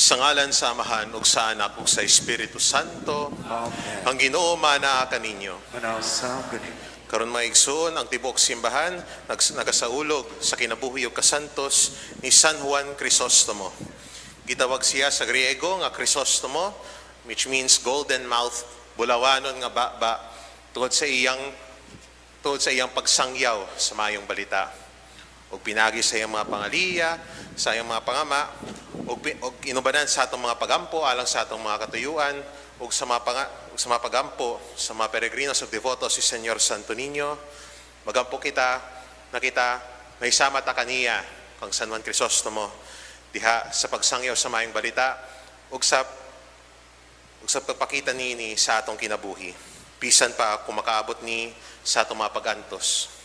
Sa ngalan sa Amahan ug sa Anak ug sa Espiritu Santo, Amen. Ang Ginoo manaa kaninyo. Manausab kanimo. Karon mga igsoon, ang tibuok simbahan nagasaulog sa kinabuhi ug kasantos ni San Juan Crisostomo. Gitawag siya sa Griego nga Crisostomo, which means golden mouth, bulawanon nga baba, tungod sa iyang pagsangyaw sa mayong balita. Ug pinagi sa iyang mga pangaliya, sa iyang mga pangama, ug inubanan sa atong mga pagampo alang sa atong mga katuyuan, ug sa mga pagampo sa mga peregrinos ug devotos si Señor Santo Niño. Magampo kita na kita nahisama ta kaniya kang San Juan Crisostomo diha sa pagsangyaw sa maayong balita ug sa pagpakita niini sa atong kinabuhi, bisan pa kung makaabot ni sa atong mga pag-antos.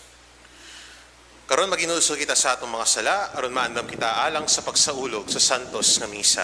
Karon, maghinulsol kita sa atong mga sala aron maandam kita alang sa pagsaulog sa santos nga misa.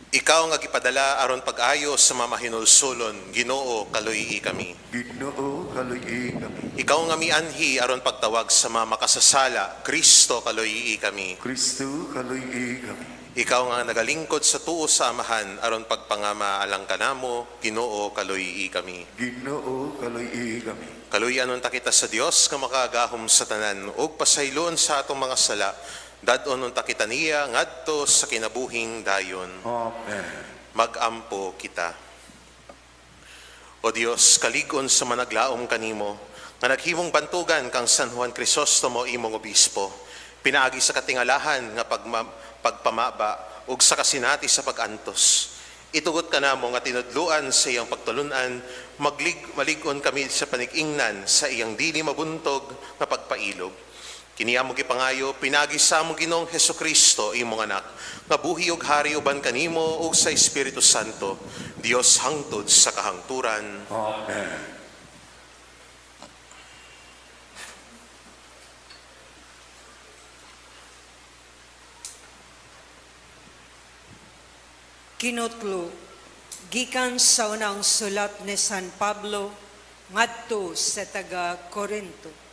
Ikaw nga gipadala aron pag-ayo sa mga mahinulsolon, Ginoo, kaluy-i kami. Ginoo, kaluy-i kami. Ikaw nga mianhi aron pagtawag sa mga makasasala, Kristo, kaluy-i kami. Kristo, kaluy-i kami. Ikaw nga nagalingkod sa tuo sa Amahan aron pagpangama alang kanamo, Ginoo, kaluy-i kami. Ginoo, kaluy-i kami. Kaluy-an unta kita sa Dios nga makagahom sa tanan ug pasayloon sa atong mga sala. Dad-on unta kita niya ngadto sa kinabuhing dayon. Amen. Magampo kita. O Dios, kalig-on sa managlaom kanimo, nga naghimong bantugan kang San Juan Crisostomo imong obispo, pinaagi sa katingalahan nga pagpamaba ug sa kasinati sa pag-antos. Itugot kanamo nga tinudluan sa iyang pagtulun-an, malig-on kami sa panig-ingnan sa iyang dili mabuntog nga pagpailob. Kini among gipangayo pinaagi sa among Ginoong Hesukristo, imong anak, nga buhi ug hari uban kanimo ug sa Espiritu Santo, Dios hangtod sa kahangturan. Amen. Kinutlo, gikan sa unang sulat ni San Pablo ngadto sa taga Corinto.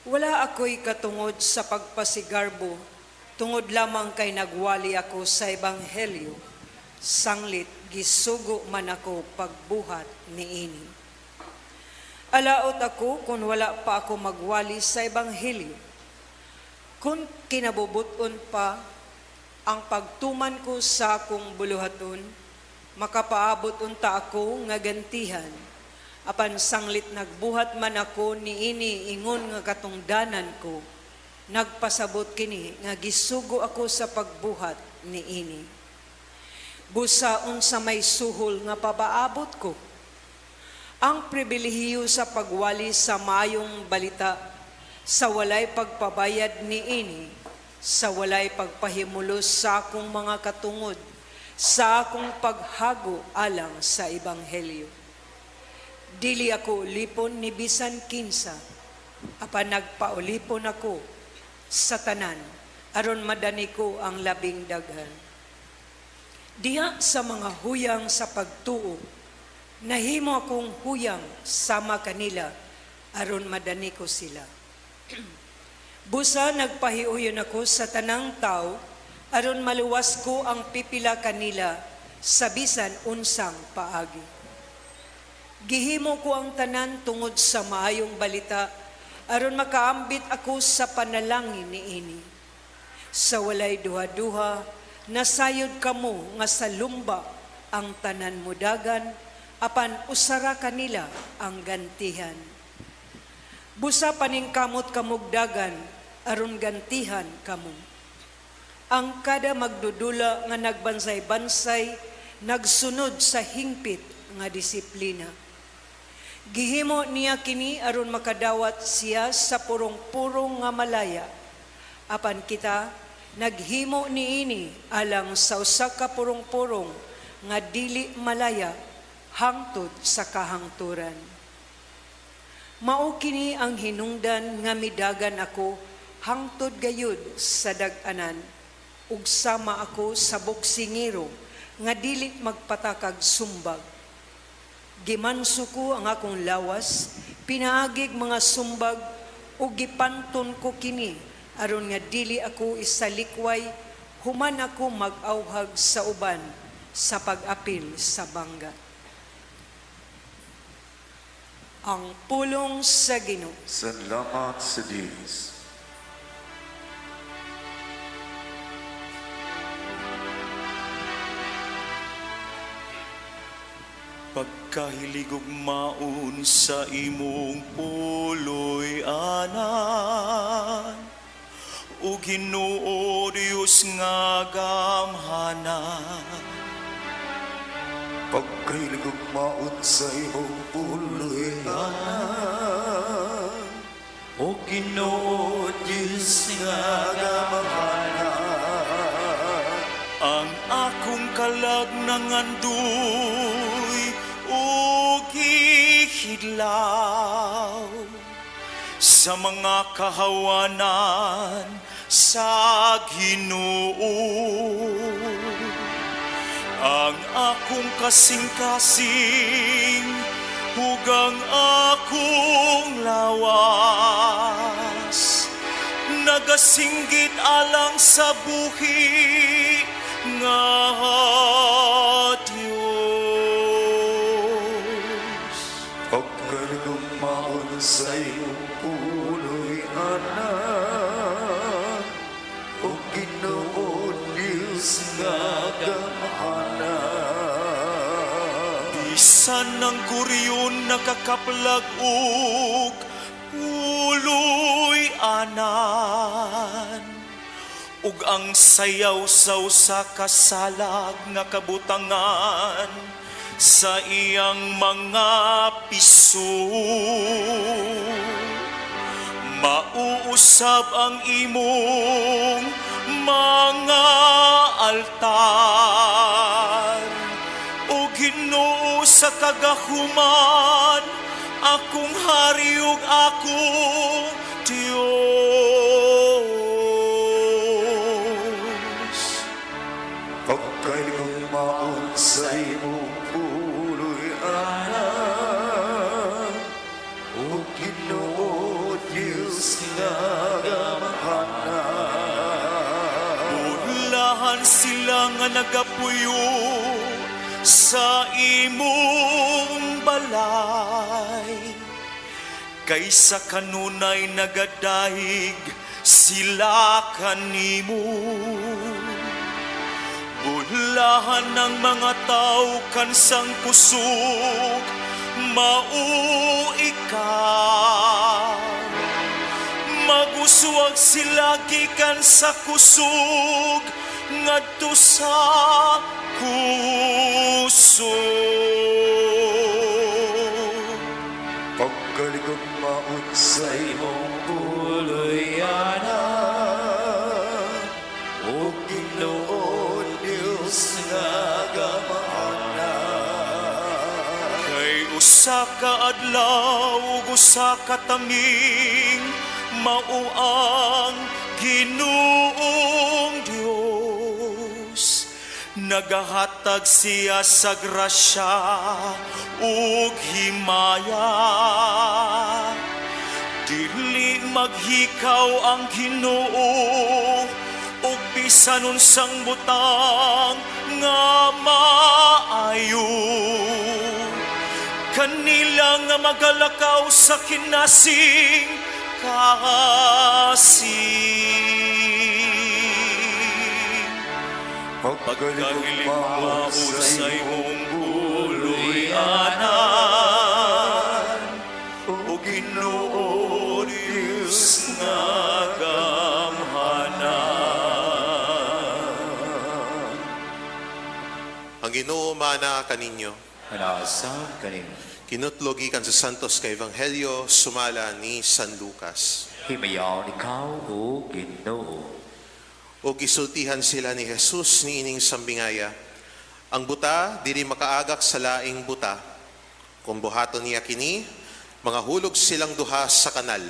Wala ako'y katungod sa pagpasigarbo, tungod lamang kay nagwali ako sa ebanghelyo, sanglit gisugo man ako pagbuhat niini. Alaot ako kung wala pa ako magwali sa ebanghelyo. Kung kinabubuton pa ang pagtuman ko sa akong buluhaton, makapaabot unta ako nga gantihan. Apan sanglit nagbuhat man ako niini ingon nga katungdanan ko, nagpasabot kini nga gisugo ako sa pagbuhat niini. Busa unsa may suhol nga papaabot ko? Ang pribilehiyo sa pagwali sa maayong balita, sa walay pagpabayad niini, sa walay pagpahimulos sa akong mga katungod, sa akong paghago alang sa ebanghelyo. Dili ako ulipon ni bisan kinsa, apan nagpaulipon ako sa tanan, aron madani ko ang labing daghan. Diha sa mga huyang sa pagtuo, nahimo akong huyang sama kanila, aron madani ko sila. Busa nagpahiuyon ako sa tanang tao, aron maluwas ko ang pipila kanila sa bisan unsang paagi. Gihimo ko ang tanan tungod sa maayong balita, aron makaambit ako sa panalangin niini. Sa walay duha-duha, nasayod kamo nga sa lumba ang tanan mudagan, apan usara kanila ang gantihan. Busa paningkamot kamog dagan, aron gantihan kamo. Ang kada magdudula nga nagbansay-bansay, nagsunod sa hingpit nga disiplina. Gihimo niya kini aron makadawat siya sa purong-purong nga malaya. Apan kita naghimo niini alang sa usa ka purong-purong nga dili malaya hangtod sa kahangturan. Mao kini ang hinungdan nga midagan ako hangtod gayud sa dag-anan, ug sama ako sa boksingero nga dili magpatakag sumbag. Gimanso ko ang akong lawas, pinaagig mga sumbag Ug gipanton ko kini aron nga dili ako isalikway human ako mag-awhag sa uban sa pag-apil sa bangga. Ang pulong sa Ginoo. Salamat sa Diyos. Pagkahiligog maon sa imong puloy anan, o Ginoo Dios nga gamhanan. Pagkahiligog maon sa imong puloy anan, O Ginoo Dios nga gamhanan. Ang akong kalag nangandoy ug gihidlaw sa mga kahawanan sa Ginoo. Ang akong kasing-kasing ug ang akong lawas nagasinggit alang sa buhi nga Diyos. Pagkahiligog maon sa imong puloy anan, o Ginoo Diyos nga gamhanan. Bisan ang guryon nakakaplag og puloy anan, ug ang sayaw-saw sa kasalag nga kabutangan sa iyang mga piso. Mauusab ang imong mga altar, o Ginoo sa kagahuman, akong hari ug akong Diyos. Pagkahiligog maon sa imong puloy anan, o Ginoo Diyos nga gamhanan. Bulahan sila nga nagapuyo sa imong balay, kaysa kanunay nagadahig sila kanimo. Bulahan ng mga tao kansang kusog, mao ikaw. Maguswag sila gikan sa kusog ngadto sa kusog. Pagkaligog maon sa imong puloy anan, o Ginoo Diyos nga gamhanan. Kay usa ka adlaw ug usa ka taming, mao ang Ginoong Dios. Nagahatag siya sa grasya ug himaya. Dili maghikaw ang Ginoo ug bisan unsang butang nga maayo kanila nga magalakaw sa kinasing kasing. Pagkaligog Pagkahilig maon maon sa sa imong imong puloy anan, o o Ginoo Diyos nga gamhanan. Ang Ginoo mana kaninyo. Manasab kanimo. Kinutlo gikan sa Santos ka Ebanghelyo sumala ni San Lucas. Himayaon ikaw o Ginoo. O gisultihan sila ni Jesus niining sambingaya. Ang buta dili makaagak sa laing buta. Kung buhaton niya kini, mga hulog silang duha sa kanal.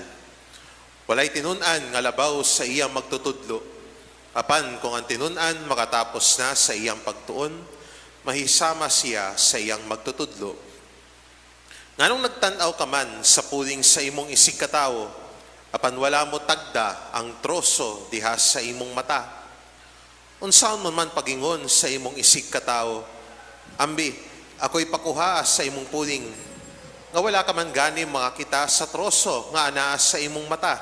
Walay tinun-an nga labaw sa iyang magtutudlo. Apan kung ang tinun-an makatapos na sa iyang pagtuon, mahisama siya sa iyang magtutudlo. Nganong nagtan-aw ka man sa puling sa imong isigkatawo, Apan wala mo tagda ang troso diha sa imong mata? Unsaon mo man pagingon sa imong isig katawo, "Ambi, ako'y pakuha sa imong puling," nga wala ka man gani makakita sa troso nga anaa sa imong mata?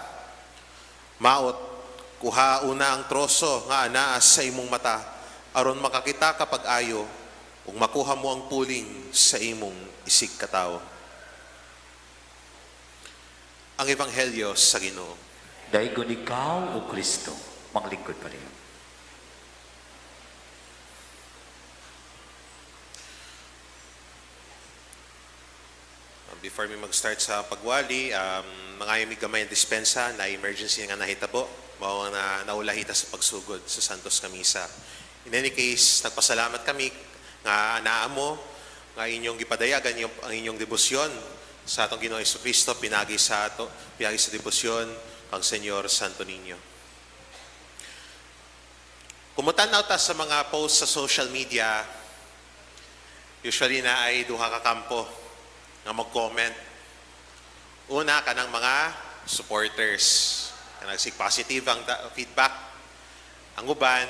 Maot, kuha una ang troso nga anaa sa imong mata, aron makakita ka pag-ayo, ug makuha mo ang puling sa imong isig katawo. Ang Ebanghelyo sa Ginoo. Daygon ikaw, O Kristo, manglingkod pa rin. Before mi mag-start sa pagwali, mga mi gamay ang dispensa na emergency nga nahitabo, mao na naulahita sa pagsugod sa Santos nga Misa. In any case, nagpasalamat kami nga naa mo nga inyong gipadayagan ang inyong debosyon sa atong Ginoong Kristo pinagi sa debosyon kang Señor Santo Niño. Kung mutanaw ta sa mga posts sa social media, usually na ay duha ka kampo nga mag-comment. Una, kanang mga supporters. Kanang sig positive ang feedback. Ang uban,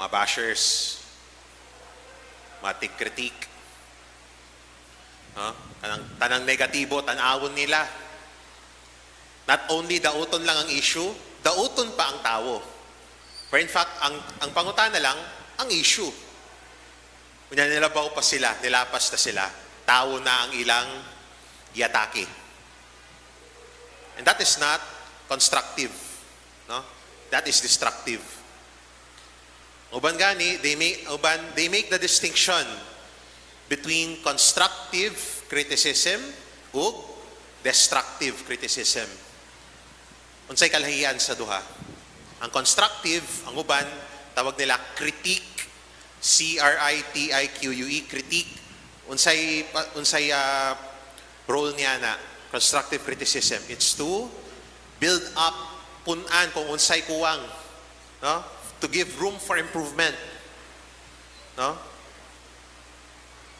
mga bashers, mga tig-critique. No? Kanang tanang negatibo, tan-awon nila. Not only dauton lang ang issue, dauton pa ang tawo. But in fact, ang pangutana lang, ang issue. Unya nilabaw pa sila, nilapas na sila. Tao na ang ilang giatake. And that is not constructive. No? That is destructive. Uban gani, uban, they make the distinction between constructive criticism ug destructive criticism. Unsay kalahian sa duha? Ang constructive, ang uban, tawag nila critique, critique, critique. Unsay role niya na constructive criticism? It's to build up, punan kung unsay kuwang, no? To give room for improvement. No?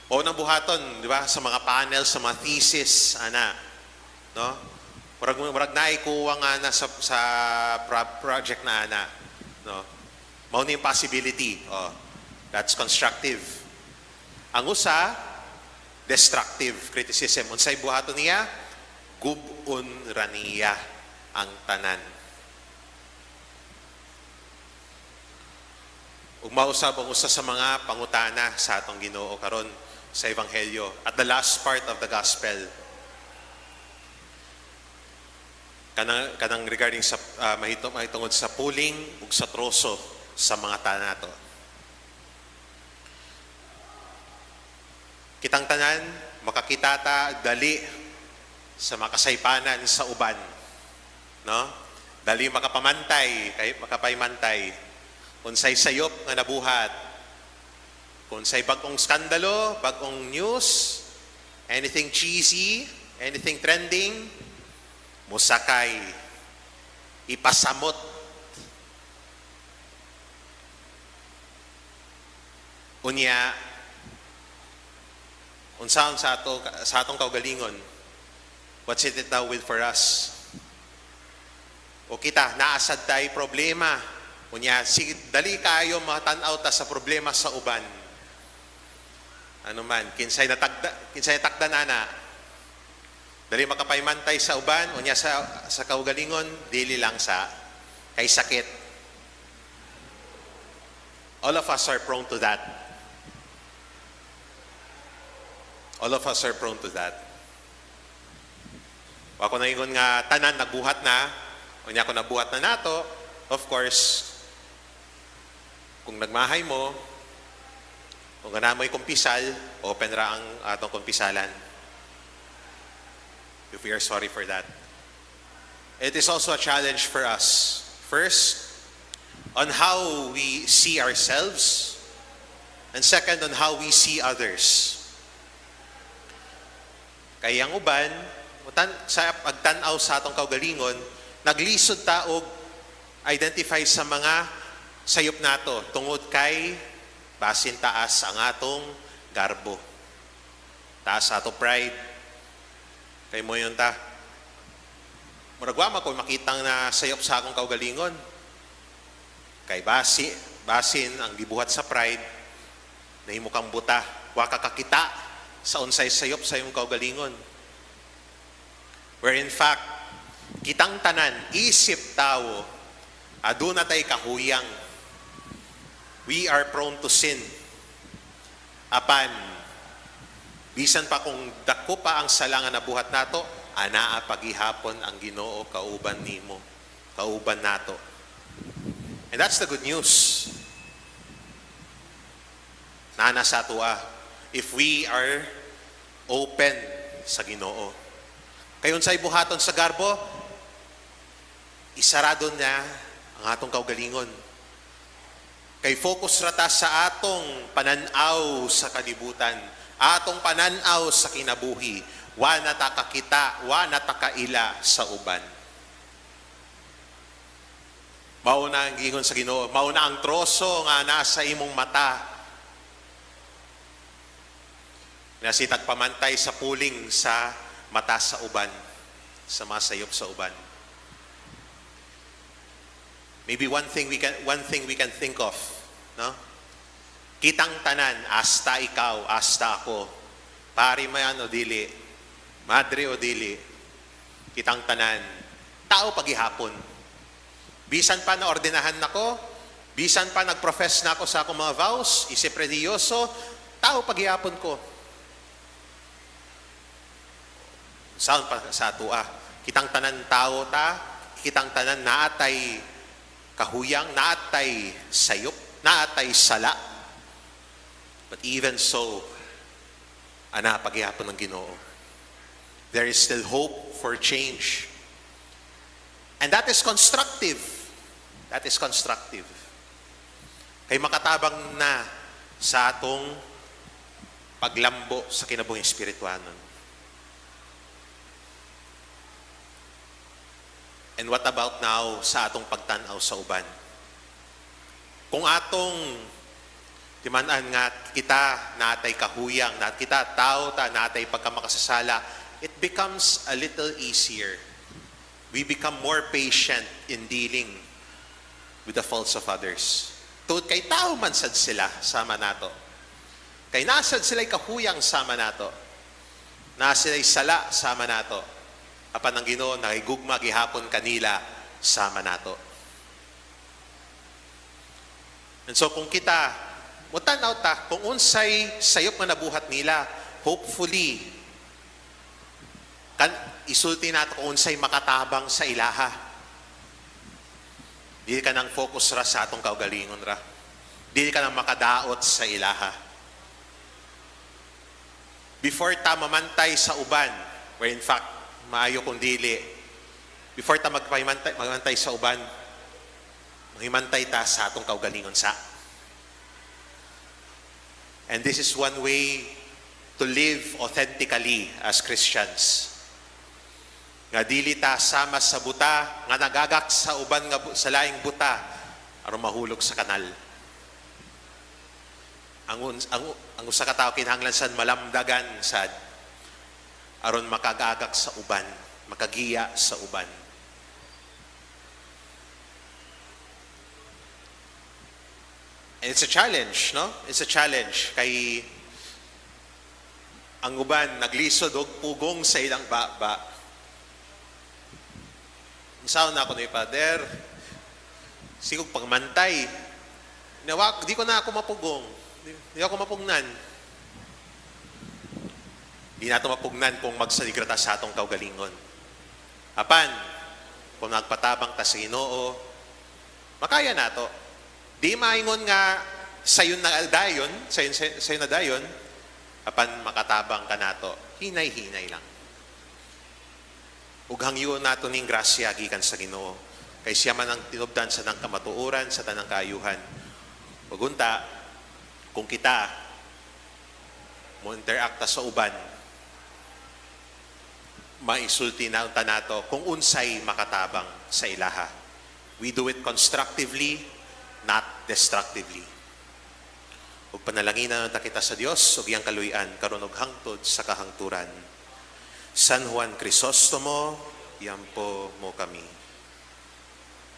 O nang buhaton, di ba, sa mga panel, sa mga thesis, ana, no? Murag naay kuwang ana sa project na ana, no? Mao ni yung possibility. Oh, that's constructive. Ang usa, destructive criticism. Unsay buhaton niya? Gub-on ra niya ang tanan. Ug mausab ang usa sa mga pangutana sa atong Ginoo karon sa ebanghelyo at the last part of the gospel, kanang regarding sa mahitungod sa puling ug sa troso sa mga tanato. Kitang tanan makakita ta dali sa makasaypanan sa uban, no? Dali makapamantay kay makapaymantay unsay sayop nga nabuhat, unsay bag-ong skandalo, bag-ong news, anything cheesy, anything trending, musakay, ipasamot. Unya, unsaon sa atong kaugalingon, what's it now with for us? O kita, naasad tay problema. Unya, sige, dali kayo matan-aw ta sa problema sa uban. Ano man, kinsay natakda nana. Dali makapaymantay sa uban, unya sa kaugalingon, dili lang sa kay sakit. All of us are prone to that. All of us are prone to that. Wa ko naingon nga tanan nagbuhat na, unya ko nabuhat na nato, of course, kung nagmahay mo, kung gana mo'y kumpisal, open ra ang atong kumpisalan. If we are sorry for that. It is also a challenge for us. First, on how we see ourselves, and second, on how we see others. Kaya ang uban, sa pagtan-aw sa atong kaugalingon, naglisod ta og identify sa mga sayop nato tungod kay basin taas ang atong garbo. Taas sa atong pride. Kay mo yun ta. Murag wa man ko makitang na sayop sa akong kaugalingon. Kay basin ang gibuhat sa pride, nahimo kang buta, wa ka kakita sa unsay sayop sa imong kaugalingon. Where in fact, kitang tanan, isip tawo, aduna tay kahuyang. We are prone to sin. Apan, bisan pa kung dako pa ang sala nga nabuhat nato, anaa pagihapon ang Ginoo kauban nimo, kauban nato. And that's the good news. Nana sa atoa, if we are open sa Ginoo. Kay unsay buhaton sa garbo, isarado niya ang atong kaugalingon. Kay focus ra ta sa atong pananaw sa kalibutan, atong pananaw sa kinabuhi, wa na ta kakita, wa na ta kaila sa uban. Mao na ang giingon sa Ginoo, mao na ang troso nga nasa imong mata. Nasitag pamantay sa puling sa mata sa uban, sa mga sayop sa uban. Maybe one thing we can think of, no? Kitang tanan, hasta ikaw, hasta ako. Pari man o dili, madre o dili, kitang tanan, tao pagihapon. Bisan pa na ordinahan nako, bisan pa nag-profess na ako sa akong mga vows, isip religyoso, tao paghihapon ko. Saan pa sa atua? Kitang tanan tao ta, kitang tanan naatay kahuyang, naatay sayop, naatay sala. But even so, ana paghihapon ng Ginoo. There is still hope for change. And that is constructive. That is constructive. Kay makatabang na sa atong paglambo sa kinabuhing espirituanon. And what about now sa atong pagtan-aw sa uban? Kung atong timan-an nga kita natay kahuyang, na kita tao ta natay pagkamakasasala, it becomes a little easier. We become more patient in dealing with the faults of others. Tungod kay tao man sad sila sama nato. Kay nasad sila'y kahuyang sama nato. Na sila'y sala sama nato. Apan ang Ginoo nahigugma gihapon kanila sama nato. And so kung kita mutanaw ta kung unsay sayop nga nabuhat nila, hopefully kan isulti nato kung unsay makatabang sa ilaha. Dili ka nang focus ra sa atong kaugalingon ra. Dili ka nang makadaot sa ilaha. Before ta mamantay sa uban, where in fact, maayo kung dili, before ta magpahimantay, magmantay sa uban, manghimantay ta sa atong kaugalingon sa. And this is one way to live authentically as Christians. Nga dili ta sama sa buta, nga nagagak sa uban nga sa laing buta, aron mahulog sa kanal. Ang usa ka tawo kinahanglan sad malamdagan sad aron makagagak sa uban, makagiya sa uban. And it's a challenge, no? It's a challenge kay ang uban naglisod og pugong sa ilang baba. Unsaon na ako ni Father? Sigog pagmantay. Nawak, di ko na ako mapugong. Di ako mapugnan. Di nato mapugnan kung magsaligra ta sa atong kaugalingon. Apan, kung nagpatabang ta sa Ginoo, makaya nato. Di maingon nga sayon na dayon, sayon na dayon, apan makatabang ka nato, hinay-hinay lang. Ug hangyoon nato ning grasya gikan sa Ginoo. Kay siya man ang tinubdan sa tanang kamatuoran, sa tanang kaayuhan. Ug unta, kung kita mo interact ta sa uban, maisulti na unta nato kung unsay makatabang sa ilaha. We do it constructively, not destructively. Ug panalangin na kita sa Dios ug iyang kaluy-an karon ug hangtod sa kahangturan. San Juan Crisostomo, Iampo mo kami.